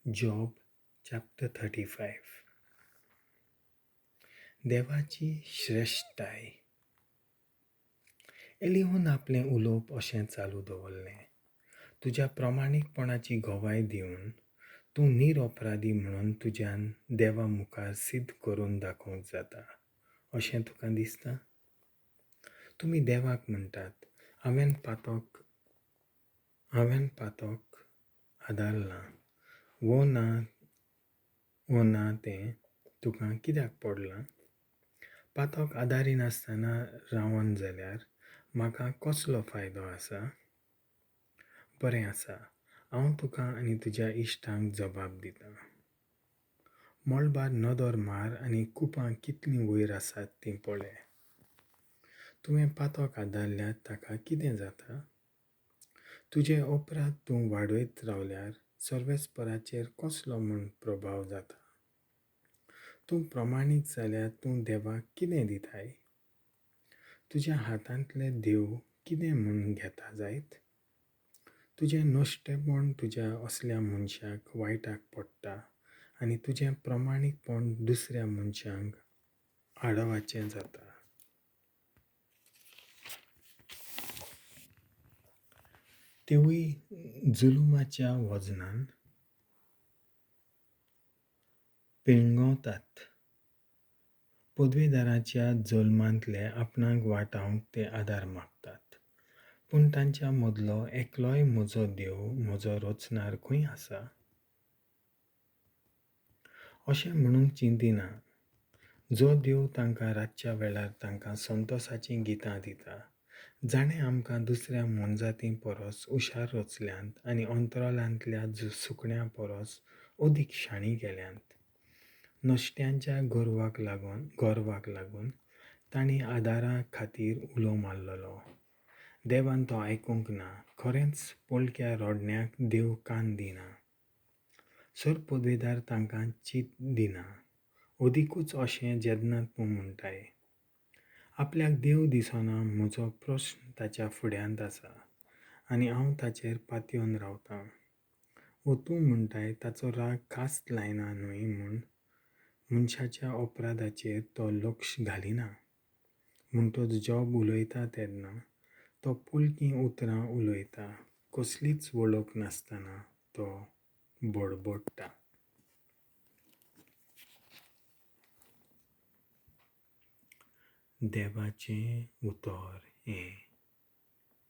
Job chapter 35. देवाची श्रेश्ठताय. एलिहून आपलें उलोवप अशें चालू दवरलें, तुज्या प्रमाणीकपणाची गवाय दिवन तूं निरअपराधी म्हणून तुज्यान देवा मुखार सिद्ध करून दाखोवंक जाता अशें तुका दिसता? तुमी देवाक म्हणटात, हांवें पातक आदारलां वो ना तें तुका कित्याक पडलां? पातक आदारिनासतना रावन जाल्यार म्हाका कसलो फायदो आसा? बरें आसा, हांव तुका आनी तुज्या इश्टांक जबाब दितां. मळबार नदर मार आनी कुपां कितलीं वयर आसात तीं पळय. तुवें पातक आदारल्यार ताका कितें जाता? तुजे अपराध तूं वाडयत रावल्यार सर्वेस्पराचेर कसलो म्हूण प्रभाव जाता? तूं प्रमाणीक जाल्यार तूं देवाक कितें दिताय? तुज्या हातांतले देव कितें म्हूण घेता जायत? तुजें नश्टेपण तुज्या असल्या मनशाक वायटाक पडटा आनी तुजें प्रमाणीकपण दुसऱ्या मनशांक आडवाचें जाता. तेवूय जुलुमाच्या वजनान पिळंगवतात. पदवेदाराच्या जल्मांतले आपणाक वाटावंक ते आदार मागतात, पूण तांच्या मदलो एकलोय म्हजो देव म्हजो रचणार खंय आसा अशें म्हणूंक चिंतिना. जो देव तांकां रातच्या वेळार तांकां संतोसाचीं गितां दिता, जाणें आमकां दुसऱ्या मोनजाती परस हुशार रचल्यांत आनी अंतराळांतल्या सुकण्यां परस अदीक शाणी केल्यांत. नश्ट्यांच्या गर्वाक लागून तांणी आदारा खातीर उलो मारलेलो. देवान तो आयकूंक ना. खरेंच पोलक्या रडण्याक देव कान दिना. सर पदवेदार तांकां चीत दिना. अदिकूच अशें जेन्ना तूं म्हणटाय, आपल्याक देव दिसना, म्हजो प्रस्न ताच्या फुड्यांत आसा आनी हांव ताचेर पातयेवन रावतां. वो तूं म्हणटाय, ताचो राग खास लायना न्हय म्हूण मनशाच्या अपराधाचेर तो लक्ष घालिना. म्हणटच जॉब उलयता तेन्ना तो पोलकीं उतरां उलयता, कसलीच वळख नासतना तो बडबडटा. देवाचें उतर हें.